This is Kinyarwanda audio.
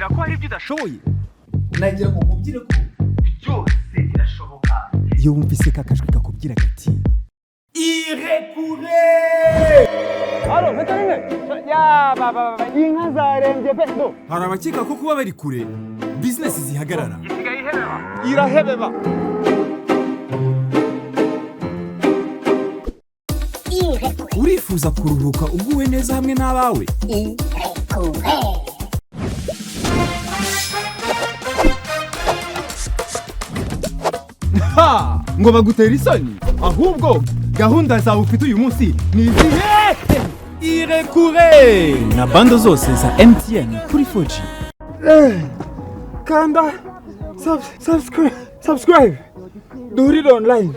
Wiringira ko hari ibyo udashoboye? Nagira ngo nkubwire ko Byose birashoboka. Iyo wumvise ka kajwi kakubwira gati "Irekure". Alo, veterineri! Ya, ba, ba, ba, inka zarembye pe do. Hari abakeka ko kuba bari kure bizinesi zihagarara. Isigaye ihebeba. Irahebeba. Urifuza kuruhuka uguwe neza hamwe n'abawe? Ha! Ngo bagutera isoni? Ahubwo gahunda zawe ufite uyu munsi ni izihe? Irekure na bando zose za MTN kuri 4G. Kanda subscribe, subscribe. Duhurire online.